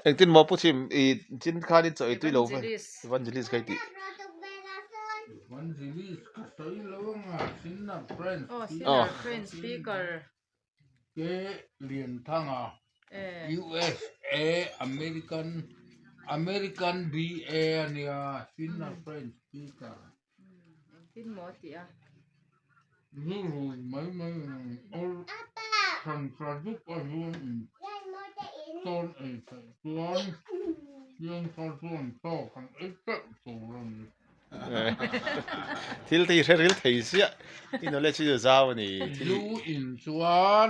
Engtin maw Pu Chhim i chin khan i chaw ei tui lo ve Evangelist ka i tih. Evangelist ka sawi lo anga Sinner Friends Aw Sinner Friends Speaker. K Lianthanga USA American American BA ania Sinner Friends Speaker. Engtin maw a tih a? Zu rui mai mai awl than tha dup a hian in tawn ei theih chuan Piangthar chuan chaw kan ei teuh tur a ni. Thil te hi hre ril thei ziah i knowledge hi chu zau a ni. Zu in chuan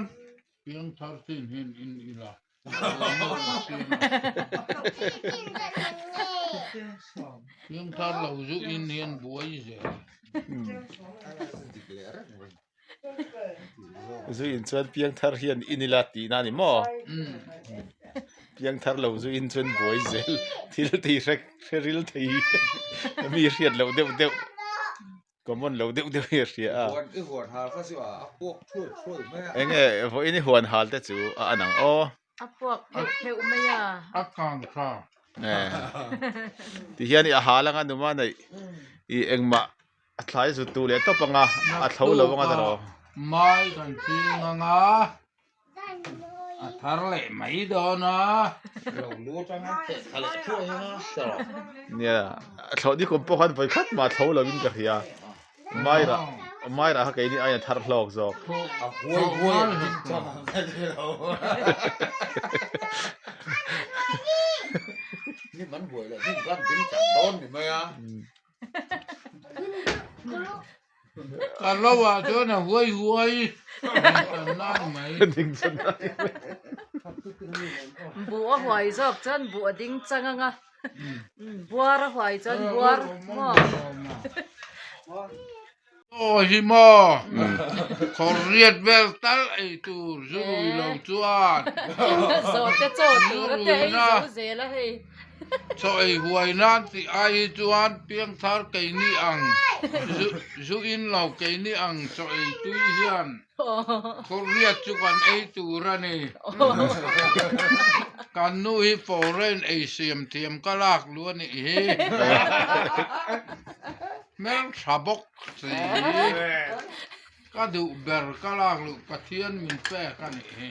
Piangthar chin hian in ila. Piangthar lo zu in hian buai zel. Zu in chuan piangthar hian in ila tihna a ni maw? Piangthar lo zu in chuan buai zel thil tih hre hre ril thei mi hriat loh deuh deuh. Common lo deuh deuh hi a hria a. Huan i huan hal kha chu a puak thuai thuai mai a. Enge vawiin i huan hal te chu a an ang aw. A puak pheuh pheuh mai a. A kang tha. Ti hian i a hal anga numa neih i engmah a thlai zut tu leh tawp anga a tho lo anga ta rawh. Mai kan ching anga. A thar leh mai dawn a. Lo lu atanga theh thla leh thuai anga ta rawh. Nia, a thlawh ni kum pawh khan vawi khat mah tho lovin ka hria. Mairah, mairah kha keini aiin a thar hlawk zawk. A huai huai a ding chang ang ka ti lo. Hnim an huai leh hnim khan ding chang dawn ni mai a. Ka lo ah chuan a huai huai ding chan na ni mai. Ding chan na ni mai. Buh a huai zawk chuan buh a ding chang anga buar a huai chuan buar maw. Aw hi maw khawr riat vel tal ei tur zu rui lo chuan. Zawhte chaw tur a te ei zo zel a hei. Chaw ei huai nan tih ai hi chuan piangthar keini ang zu in lo keini ang chaw ei tui hian khawriat chu kan ei tur a ni. Kan nu hi foreign ei siam thiam ka lak lu a nih hi. Hmeltha bawk si. Ka duh ber ka lak luh Pathian min pek a nih hi.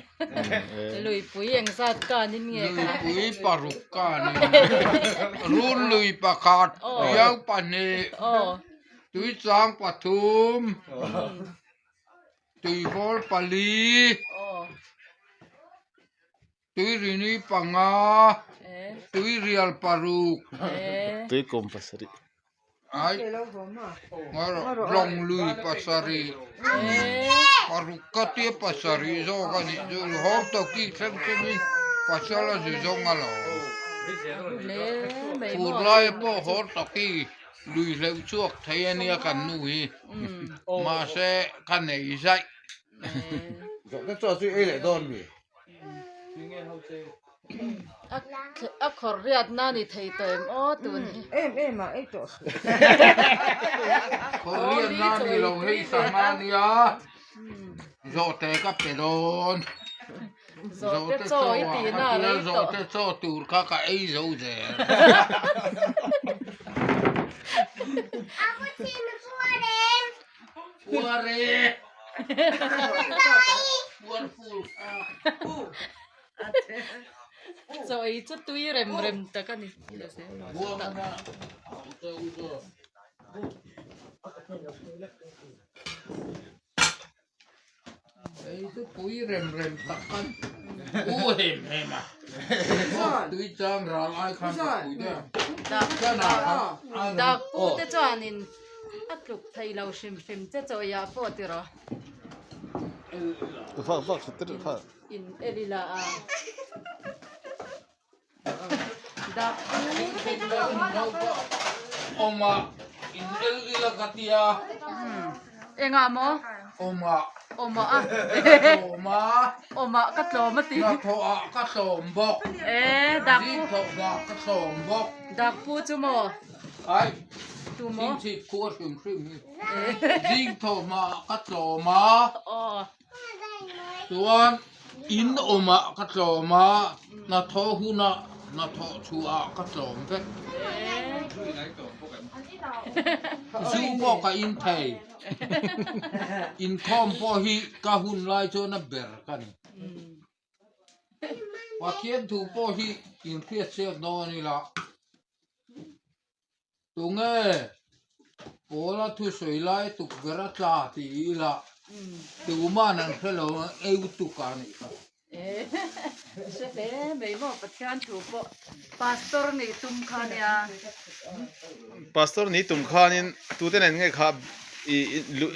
Luipui engzat kanin nge kha? Luipui paruk kanin. Run lui pakhat, riau pahnih, tuichang pathum, tuivawl pali, tuirini panga, tuirial paruk. Tuikum pasarih. Ai lawng lui pasarih paruk ka tia pasarih zawk a nih chu hawr tawki thleng thlengin pasal a zu zawng a lo fur laia pawh hawr tawki lui hleuh chhuak thei a nia kan nu hi mahse ka nei zaih. Zawhna chaw chu ei leh dawn mi? A khawr riat na ni thei tawh em aw tun hi. Em em a ei tawh suh. Khawr riat na ni lo hei sangha nia zawhte ka pe dawn. Zawhte chaw i tih na a rei tawh. Zawhte chaw tur kha ka ei zo zel. Puare. Puar ful kha. Chaw ei chu tui rem rem tak a ni. Ei chu pui rem rem tak a ni. U hem hem a. Tui chang ral ai khan ka pui deuh a. Dak pu te chuanin a tluk thei lo hrim hrim che chaw eiah pawh tiraw. In el ila a. Dak pu te Awma in el ila ka tia. Engah maw? Awma. Awma a. Tlawma. Awma ka tlawm a ti. Hnathawhah ka tlawm bawk. E dak pu. Zingthawhah ka tlawm bawk. Dak pu chu maw? Ai. Tu maw? Chhingchhip khua hrim hrim hi. Zingthawhah ka tlawm a. Aw. Chuan. In awmah ka tlawm a, hnathawh hunah hnathawh chhuahah ka tlawm vek. Zu pawh ka in thei. Inkhawm pawh hi ka hun lai chuan a ber ka ni. Pathian thu pawh hi inhriatchhiat dawn ila. Tunge Paula thusawi lai tukverh a tla tih ila tuman an hre lo a, eu tuk a nih kha. Hre hle mai maw Pathian thu pawh Pastor nih tum kha nia. Pastor nih tum khanin tute nen nge kha i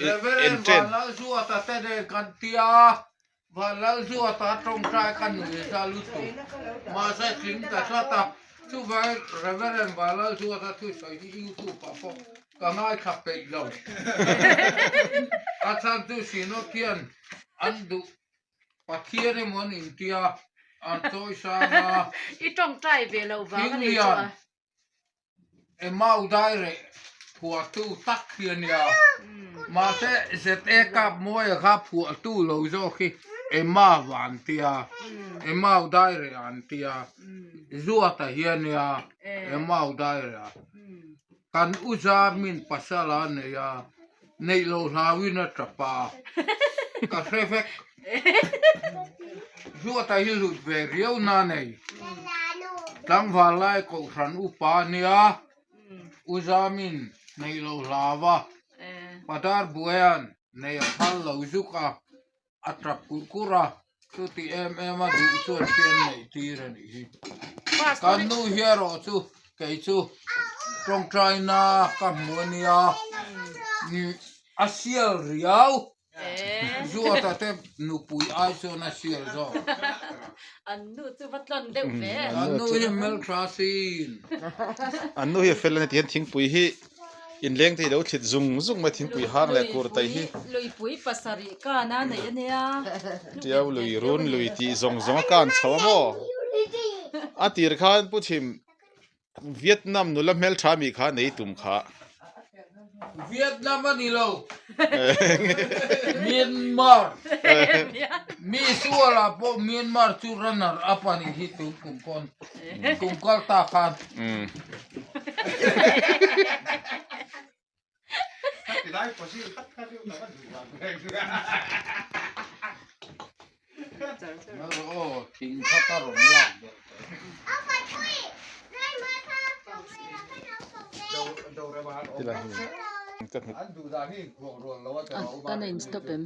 Reverend Vanlalzuata te nen kan tia Vanlalzuata tawngtai ka nui ta lutuk. Mahse tling ta tlat a, chuvangin Reverend Vanlalzuata thusawi hi YouTube ah pawh ka ngaithla peih lo. A chhan chu Synod hian an duh Pathian emaw an intia an chawi sang a. I tawngtai ve loh vang a ni chu a. Emau dai reh phuahtu tak hi a nia. Mahse ZA Kap Mawia kha phuahtu lo zawk hi Emau an tia, Emau dai reh an tia, Zuata hi a nia, Emau dai reh a. Kan u Zarmin pasal a nei a, neih loh hlauin a tap a, ka hre vek. Zuata hi hlut ve riau na nei. Tlangval lai kohhran upa a nia, U Zamin neih loh hlau a, Padar Buaia'n nei a phal lo zuk a, a tap kurh kurh a, chuti em em a duh chuan fian neih tir a nih hi. Kan nu hi erawh chu kei chu tawngtaina ka hmu a nia, a sial riau. Zuata te nupui ai chuan a sial zawk. An nu chu va tlawn deuh ve. An nu hi hmeltha sin. An nu hi a fel a ni tihian thingpui hi inleng te hi lo thlit zung zung mai thingpui hang leh kur tai hi. Luipui pasarih kan a neih a nia. Tiau lui run lui tih zawng zawng a kan chho a maw? A tir khan Pu Chhim Vietnam nula hmeltha mi kha nei tum kha. Vietnam a ni lo. Myanmar. Mi sualah pawh Myanmar chu runner up a nih hi tun kum pawn. Kum kal ta khan. Kan in stop em.